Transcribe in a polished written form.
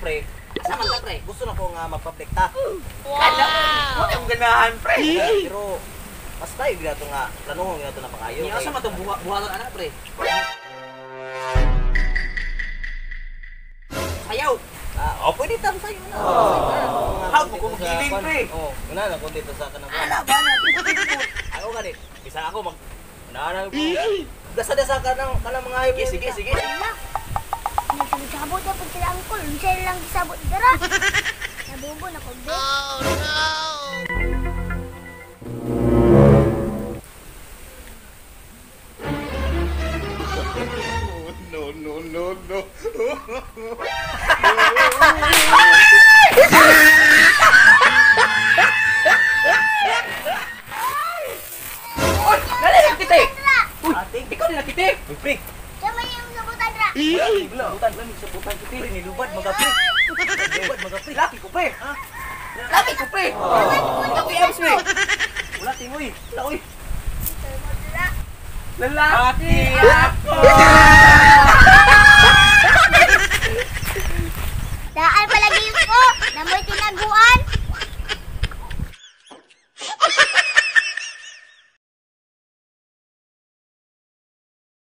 pre. Asa man ta, pre? Gusto na ko nga mag-public ta. Wow. Wala akong ganahan, pre. Pero mas tayo ginato nga planuhon ginato na pakayo. Ni asa man tong buhaton anak, pre? Sayaw. Ah, oh, pwede tam sayo na. How ko magiling, pre? Oh, una na kon dito sa kanang. Ala ba na? Ako gani. Bisa ako mag naana ko. Dasa-dasa ka ng kanang mga highway. Sige, sige, sige. Wala. Nagsabot-sabot na pag sila angkol. Unsa lang gisabot dira. Nabubo na ko, be. No, no, no, no. Oy, dali lang kita. Uy, ikaw din nakiti. Uy, pre. Siya man yung sabutan dira. Wala, butan lang sa butan ko, pre. Nilubad mga pre. Nilubad mga pre. Laki ko, pre. Laki ko, pre. Laki abs, pre. Wala tingoy. Wala oy. Sabot dira. Lalaki ako. Daan palagi ko. Namoy tinaguan.